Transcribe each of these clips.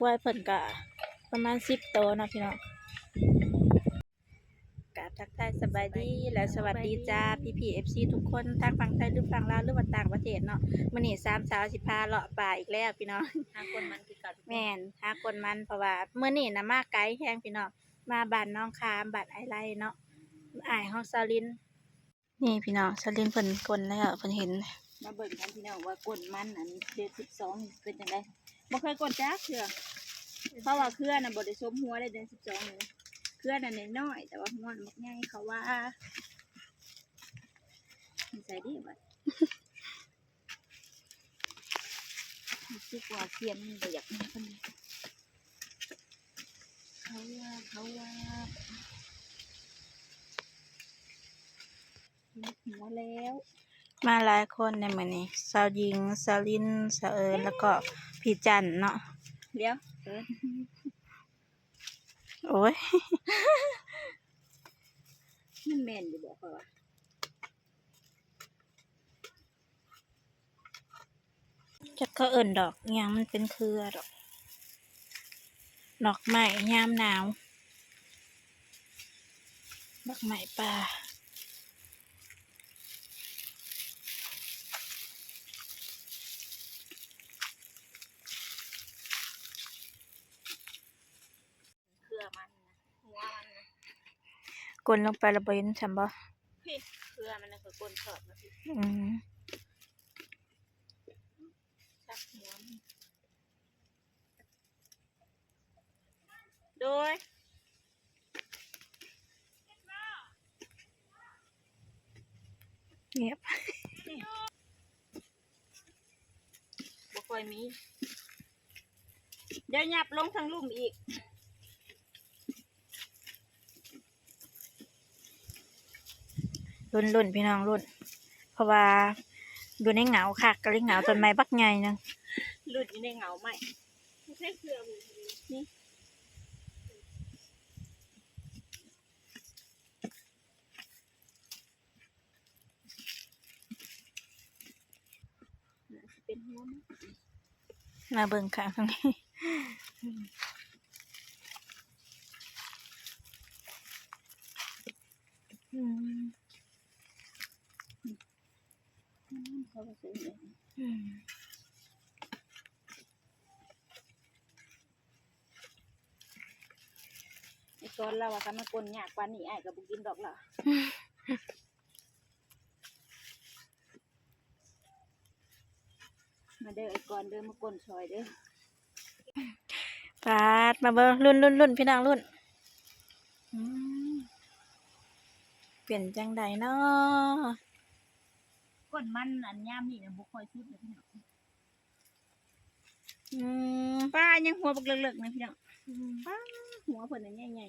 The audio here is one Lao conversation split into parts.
ວາຍເພິ່ນກະປະມານສິບໂຕເນາະພີ່ນ້ອງ. ກະທັກທາຍສະບາຍດີ ແລະ ສະຫວັດດີຈ້າ ພີ່ໆ ເອັຟຊີ ທຸກຄົນ ທັງຝັ່ງໄທ ຫຼື ຝັ່ງລາວ ຫຼືວ່າຕ່າງປະເທດເນາະ. ມື້ນີ້ສາມສາວຊິພາເລາະປ່າອີກແລ້ວພີ່ນ້ອງ ຫາກົນມັນຄືເກົ່າ. ແມ່ນ ຫາກົນມັນ ເພາະວ່າມື້ນີ້ນະມາໄກແຮງພີ່ນ້ອງ ມາບ້ານໜອງຄາມ ບ້ານອ້າຍໄລເນາະ ອ້າຍຂອງສາວລິນ. ນີ້ພີ່ນ້ອງ ສາວລິນເພິ່ນກົນແລ້ວ ເພິ່ນເຫັນ. ມາເບິ່ງກັນພີ່ນ້ອງວ່າກົນມັນອັນເດືອນສິບສອງນີ້ເປັນຈັ່ງໃດ. ບໍ່ເຄີຍກົນຈັກເທື່ອ ເພາະວ່າເຄືອນະບໍ່ໄດ້ສົມຫົວເດ້ເດືອນສິບສອງນີ້. ເຄືອນະນ້ອຍໆ ແຕ່ວ່າຫົວນະບັກໃຫຍ່ ເຂົາວ່າ. ໃສ່ດີບັດ ຮູ້ສຶກວ່າສຽງມັນບໍ່ຢາກມາປານໃດ. ເຂົາວ່າ ເຂົາວ່າ ຫົວແລ້ວ. ມາຫຼາຍຄົນໃນມື້ນີ້ ສາວຍິງ ສາວລິນ ສາວເອີນ ແລ້ວກໍພີ່ຈັນເນາະ. ດຽວ ເອີ ໂອ້ຍ ມັນແມ່ນຢູ່ບໍ່ ຂ້ອຍວ່າ. ຈັກເຂົາເອີ້ນດອກຫຍັງ ມັນເປັນເຄືອດອກ ດອກໄມ້ຍາມໜາວ ດອກໄມ້ປ່າ. ເຄືອມັນນະ ຫົວມັນນະ ກົນລົງໄປແລ້ວບໍ່ເຫັນຊ້ຳບໍ່? ພີ້ ເຄືອມັນນະ ກໍກົນຊອດມາພີ້. ອືມ ຊັກຫົວມັນ ໂດຍ ງຽບ. ບໍ່ຄ່ອຍມີ ດຽວຫຍັບລົງທາງລຸ່ມອີກ. ລຸ້ນໆ ພີ່ນ້ອງ ລຸ້ນ ເພາະວ່າຢູ່ໃນເຫງົາຄັກ ກໍເລີຍເຫງົາຕົ້ນໄມ້ບັກໃຫຍ່ໜຶ່ງ. ຫຼຸດຢູ່ໃນເຫງົາໄມ້ ໃຊ້ເຄື່ອງນີ້. ໜ້າຊິເປັນຫົວມັນ ມາເບິ່ງຂ້າງທາງນີ້. ອືມ ອືມ ອືມ. ໄອ້ກອນລາວວ່າ ຄັນມັນກົນຍາກປານນີ້ ອ້າຍກໍບໍ່ກິນດອກລະ. ມາເດີ ໄອ້ກອນເດີ ມາກົນຊ່ອຍເດີ. ປາດ ມາເບິ່ງ ລຸ້ນໆ ພີ່ນ້ອງ ລຸ້ນ. ອືມ ເປັນຈັ່ງໃດນໍ? ກົນມັນອັນຍາມນີ້ນະ ບໍ່ຄ່ອຍສຸດເລີຍພີ່ນ້ອງ. ອືມ ປ້າ ຍັງຫົວບັກເລິກໆ ນະພີ່ນ້ອງ. ອືມ ປ້າ ຫົວເພິ່ນນະໃຫຍ່ໆ ໃຫ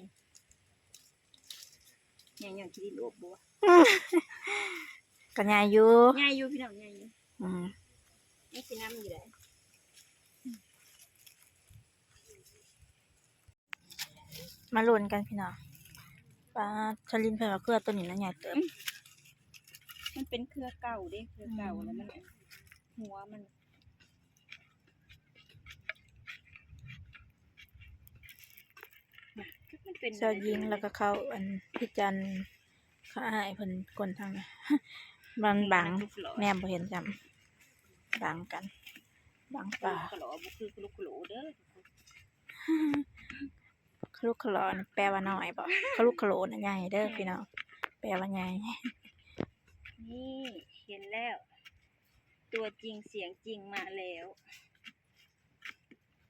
ຍ່ຍ້ອນຂີ້ດິນອົບບໍ່ວະ? ກໍໃຫຍ່ຢູ່ ໃຫຍ່ຢູ່ພີ່ນ້ອງ ໃຫຍ່ຢູ່. ອືມ ຍັງຊິນຳຢູ່ໃດ. ມາລຸ້ນກັນພີ່ນ້ອງ. ປາດ ຊະລິນເພິ່ນວ່າເຄືອໂຕນີ້ນະໃຫຍ່ເຕີບ. ອືມ ມັນເປັນເຄືອເກົ່າເດ້ ເຄືອເກົ່າ ອືມ ແລ້ວມັນ ຫົວມັນ ມັນເປັນ ຊາວຍິງ ແລ້ວກໍເຂົາ ອັນ ພີ່ຈັນ ເຂົາອ້າຍເພິ່ນກົນທາງນັ້ນ ມັນບັງ ແນມບໍ່ເຫັນຊ້ຳ ບັງກັນ ບັງປ່າ. ຄະໂລ ບໍ່ຄືຄະລຸກຄະໂຫຼເດີ ຄະລຸກຄະຫຼໍນີ້ແປວ່ານ້ອຍບໍ? ຄະລຸກຄະໂຫຼນະໃຫຍ່ເດີພີ່ນ້ອງ ແປວ່າໃຫຍ່. ນີ້ ເຫັນແລ້ວ ຕົວຈິງສຽງຈິງມາແລ້ວ.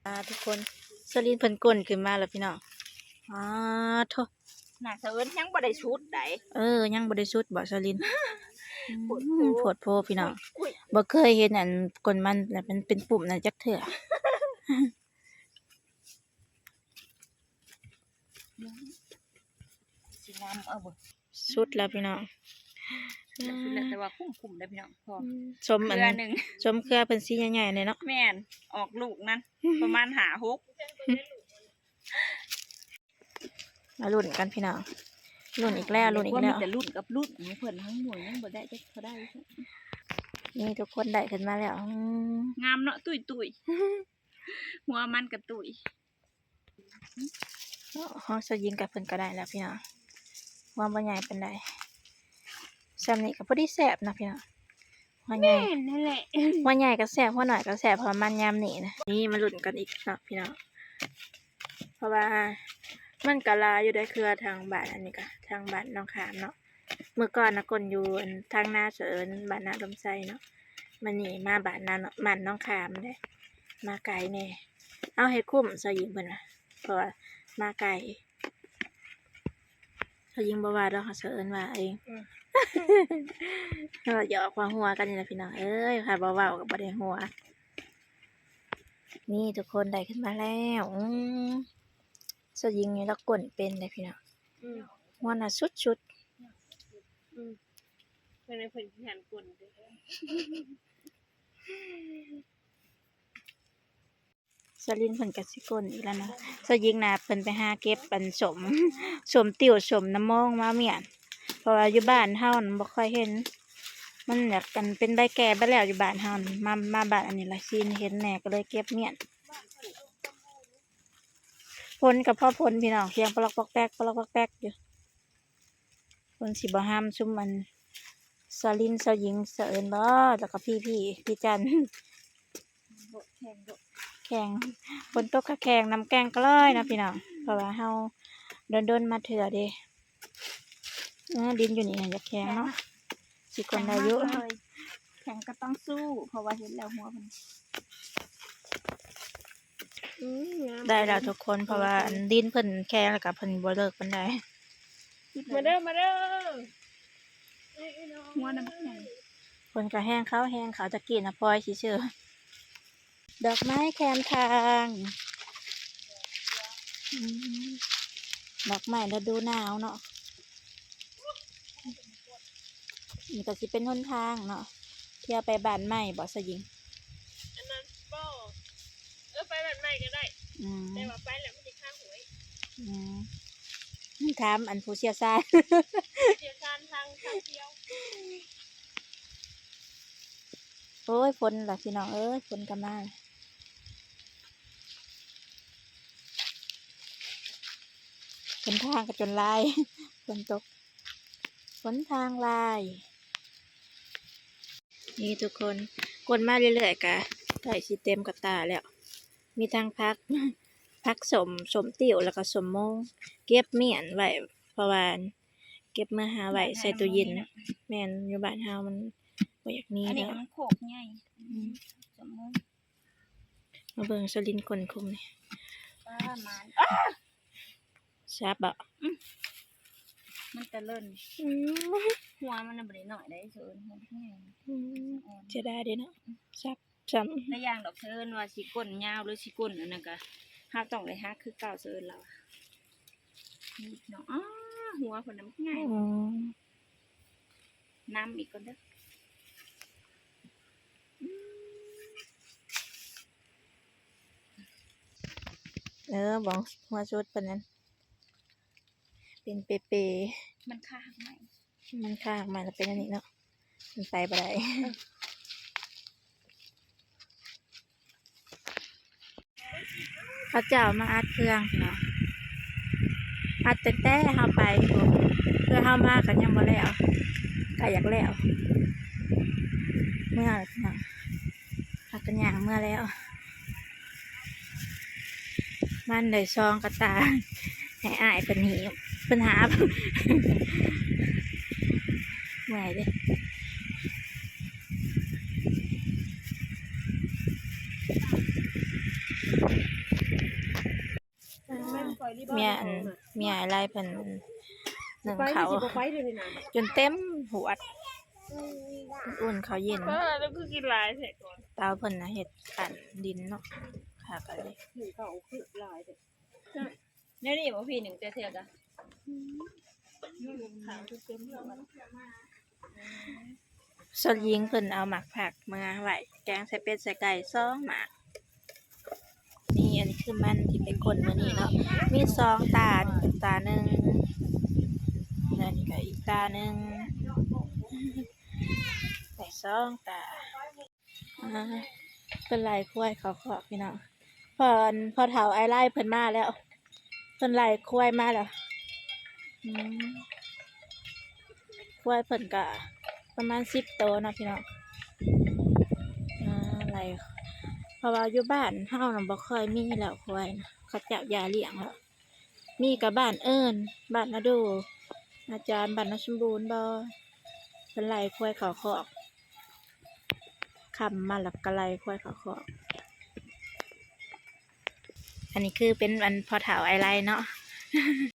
ອ່າ ທຸກຄົນ ສະລິນເພິ່ນກົ້ນຂຶ້ນມາແລ້ວພີ່ນ້ອງ. ອາໂທ້ ໜ້າສະເອີນຍັງບໍ່ໄດ້ສຸດໃດ. ເອີ ຍັງບໍ່ໄດ້ສຸດບໍສະລິນ? ໂພດໂພ ອືມ ໂພດໂພພີ່ນ້ອງ. ອຸ້ຍ ບໍ່ເຄີຍເຫັນອັນກົ້ນມັນແບບມັນເປັນປຸ່ມນັ້ນຈັກເທື່ອ. ຊິງາມເອົາເບິ່ງ. ສຸດແລ້ວພີ່ນ້ອງ ສຸດແລ້ວ ສຸດແລ້ວ ແຕ່ວ່າຄຸ້ມໆ ເດີພີ່ນ້ອງ. ພໍ ອືມ ສົມອັນ ເຄືອໜຶ່ງ ສົມເຄືອເພິ່ນສີໃຫຍ່ໆ ແດ່ເນາະ. ແມ່ນ ອອກລູກນັ້ນ ປະມານຫ້າຫົກ. ມາລຸ້ນກັນພີ່ນ້ອງ ລຸ້ນອີກແລ້ວ ລຸ້ນອີກແລ້ວ. ມີແຕ່ລຸ້ນກັບລຸ້ນ ເພິ່ນທັງໝູ່ຍັງບໍ່ໄດ້ຈັກເທົ່າໃດ. ນີ້ທຸກຄົນໄດ້ຂຶ້ນມາແລ້ວ. ອືມ ງາມເນາະ ຕຸ້ຍໆ. ຫົວມັນກະຕຸ້ຍ. ເນາະ ຂອງສາວຍິງກະເພິ່ນກະໄດ້ແລ້ວພີ່ນ້ອງ ຫົວບໍ່ໃຫຍ່ປານໃດ ສ່ຳນີ້ກະພໍດີແຊບເນາະພີ່ນ້ອງ. ຫົວໃຫຍ່ ແມ່ນຫັ້ນແຫຼະ ຫົວໃຫຍ່ກະແຊບ ຫົວນ້ອຍກະແຊບ ເພາະວ່າມັນຍາມນີ້ນະ. ນີ້ມາລຸ້ນກັນອີກເນາະພີ່ນ້ອງ ເພາະວ່າມັນກະຫຼາຍຢູ່ເດ້ ເຄືອທາງບ້ານ ອັນນີ້ກະທາງບ້ານໜອງຂາມເນາະ. ມື້ກ່ອນນະ ກົ້ນຢູ່ອັນທາງນາສະເອີນ ບ້ານນາດົງໄຊເນາະ ມື້ນີ້ມາບ້ານນາ ບ້ານໜອງຂາມເດ້ ມາໄກແດ່. ເອົາໃຫ້ຄຸ້ມ ສາວຍິງເພິ່ນວ່າ ເພາະວ່າມາໄກ. ສາວຍິງບໍ່ວ່າດອກ ສາວເອີນວ່າເອງ ອືມ ເວົ້າຫຍອກວ່າຫົວກັນນີ້ແຫຼະພີ່ນ້ອງເອີຍ ຖ້າບໍ່ເວົ້າກະບໍ່ໄດ້ຫົວ. ນີ້ທຸກຄົນ ໄດ້ຂຶ້ນມາແລ້ວ ອືມ ສາວຍິງນີ້ລາວກົ້ນເປັນເດ້ພີ່ນ້ອງ ອືມ ຫົວໜ້າສຸດໆ ອືມ ເພິ່ນ ເພິ່ນຂີ້ຄ້ານກົ້ນເດ້. ສາວລິນເພິ່ນກະຊິກົ້ນອີກແລ້ວເນາະ ສາວຍິງນະ ເພິ່ນໄປຫາເກັບອັນ ສົ້ມ ສົ້ມຕິ້ວ ສົ້ມນ້ຳມອງມາມ້ຽນ ເພາະວ່າຢູ່ບ້ານເຮົານັ້ນບໍ່ຄ່ອຍເຫັນ ມັນຢາກອັນເປັນໃບແກ່ເບິດແລ້ວຢູ່ບ້ານເຮົານັ້ນ ມາ ມາບ້ານອັນນີ້ລະຊິເຫັນແດ່ ກະເລີຍເກັບມ້ຽນ. ຝົນກະພໍຝົນພີ່ນ້ອງ ສຽງປະລັອກປອກແປກ ປະລັອກປອກແປກຢູ່. ຝົນຊິບໍ່ຫ້າມຊຸມອັນ ສາວລິນ ສາວຍິງ ສາວເອີນບໍ່ ແລ້ວກະພີ່ໆ ພີ່ຈັນ ແຂງ ແຂງ ຝົນຕົກກະແຂງ ນ້ຳແກ່ງກະລອຍເນາະພີ່ນ້ອງ ເພາະວ່າເຮົາດົນໆມາເທື່ອເດ້. ເອີ ດິນຢູ່ນີ້ຫັ້ນຢາກແຂງເນາະ ຊິກົ້ນໄດ້ຢູ່ ແຂງກະຕ້ອງສູ້ ເພາະວ່າເຫັນແລ້ວຫົວເພິ່ນ ອືມ ງາມ ໄດ້ແລ້ວທຸກຄົນ ເພາະວ່າ ໂອເຄ ອັນ ດິນເພິ່ນແຂງ ແລ້ວກະເພິ່ນບໍ່ເລີກປານໃດ. ມາເດີ ມາເດີ ຫົວນຳແຂງ ເພິ່ນກະແຮງເຂົາ ແຮງເຂົາ ຕະກີ້ນະພອຍຊິຊື້ ດອກໄມ້ແຄມທາງ ອືມ ດອກໄມ້ລະດູໜາວເນາະ. ນີ້ກະຊິເປັນຫົນທາງເນາະ ທີ່ເອົາໄປບ້ານໃໝ່ບໍ່ ສາວຍິງ? ອັນນັ້ນບໍ່ ເອີ ໄປບ້ານໃໝ່ກະໄດ້ ອືມ ແຕ່ວ່າໄປແລ້ວມັນຊິຄາຫ້ວຍ ອືມ ຖາມອັນຜູ້ຊ່ຽວຊານ ຜູ້ຊ່ຽວຊານທາງ ທາງທ່ຽວ. ໂອ້ຍ ຝົນລະພີ່ນ້ອງເອີຍ ຝົນກະມາ ຫົນທາງກະຈົນລາຍ ຝົນຕົກ ຫົນທາງລາຍ. ນີ້ທຸກຄົນ ກົ້ນມາເລື້ອຍໆ ກະໃກ້ຊິເຕັມກະຕ່າແລ້ວ ມີທັງຜັກ ຜັກສົ້ມ ສົ້ມຕິ້ວ ແລ້ວກະສົ້ມໂມງ ເກັບມ້ຽນໄວ້ ເພາະວ່າ ເກັບເມືອຫາໄວ້ໃສ່ຕູ້ເຢັນ ແມ່ນ ຢູ່ບ້ານເຮົາມັນບໍ່ຢາກມີແລ້ວ ອັນນີ້ກະມັນໂຄກໃຫຍ່ ອືມ ມາເບິ່ງສາວລິນກົ້ນຄຸມນີ້ ປາມານ ຊັບບໍ່ ອືມ ມັນຕະເລີນ ອືມ ຫົວມັນນະບໍ່ໄດ້ນ້ອຍໃດ ສາວເອີນ ຫົວໃຫຍ່ ອືມ ສາວເອີນ ເສຍດາຍເດ້ເນາະ ຊັບ ຊ້ຳ ແຕ່ຢ່າງດອກ ສາວເອີນວ່າຊິກົ້ນຍາວ ຫຼືຊິກົ້ນອັນນັ້ນກະ ເຮົາຕ້ອງໄດ້ຫັກຄືເກົ່າ ສາວເອີນລາວ ນີ້ພີ່ນ້ອງ ອ້າ ຫົວເພິ່ນນະບັກໃຫຍ່ ອືມ ນຳອີກກ່ອນເດີ ອືມ ເອີ ບອງຫົວສຸດເພິ່ນນັ້ນ ເປັນເປເປ ມັນຄາຫາກໄມ້ ມັນຄາຫາກໄມ້ລະເປັນອັນນີ້ເນາະ ມັນໄປບໍ່ໄດ້ ເອີ ເຂົາເຈົ້າມາອັດເຄື່ອງເນາະ ອັດຕັ້ງແຕ່ເຮົາໄປພຸ້ນ ເພື່ອເຮົາມາກະຍັງບໍ່ແລ້ວ ກະຢາກແລ້ວ ເມືອລະພີ່ນ້ອງ ພາກັນຍ່າງເມືອແລ້ວ ມັນໄດ້ສອງກະຕ່າ ໃຫ້ອ້າຍເພິ່ນຫີບ ເພິ່ນຫາບ ເມື່ອຍເດ້ ເມຍ ອັນ ເມຍອ້າຍໄລເພິ່ນ ໜຶ້ງເຂົ້າຈົນເຕັມຫວດ ອຸ່ນເຂົ້າເຢັນ ເອີ ແລ້ວຄືກິນຫຼາຍແທ້ ເຕົາເພິ່ນນະເຮັດຂັ້ນດິນເນາະ ຄາກະເລີຍ ໜຶ້ງເຂົ້າຄືຫຼາຍແທ້ ແນວນີ້ບໍ່ພີ່ ໜຶ້ງແຕ່ເທື່ອກະ ສ່ວນຍິງເພິ່ນເອົາໝາກຜັກເມືອໄວ້ ແກງໃສ່ເປັດໃສ່ໄກ່ສອງໝາກ ນີ້ ອັນນີ້ຄືມັນທີ່ໄປກົ້ນມື້ນີ້ເນາະ ມີສອງຕາ ຕາໜຶ່ງ ແລ້ວນີ້ກະອີກຕາໜຶ່ງ ໄດ້ສອງຕາ ອ່າ ເພິ່ນໄລ່ຄວາຍເຂົ້າຄອກພີ່ນ້ອງ ພໍ່ ພໍ່ເຖົ້າອ້າຍໄລເພິ່ນມາແລ້ວ ເພິ່ນໄລ່ຄວາຍມາແລ້ວ. ອືມ ຄວາຍເພິ່ນກະປະມານສິບໂຕເນາະພີ່ນ້ອງ. ອ່າ ໄລ່ ເພາະວ່າຢູ່ບ້ານເຮົານະບໍ່ຄ່ອຍມີແລ້ວຄວາຍນະ ເຂົາເຈົ້າຢ່າລ້ຽງແລ້ວ. ມີກະບ້ານອື່ນ ບ້ານນາດູ ອາຈານ ບ້ານນາສົມບູນບໍ ເພິ່ນໄລ່ຄວາຍເຂົ້າຄອກ ຄ່ຳມາແລ້ວກະໄລ່ຄວາຍເຂົ້າຄອກ. ອັນນີ້ຄືເປັນອັນພໍ່ເຖົ້າອ້າຍໄລເນາະ.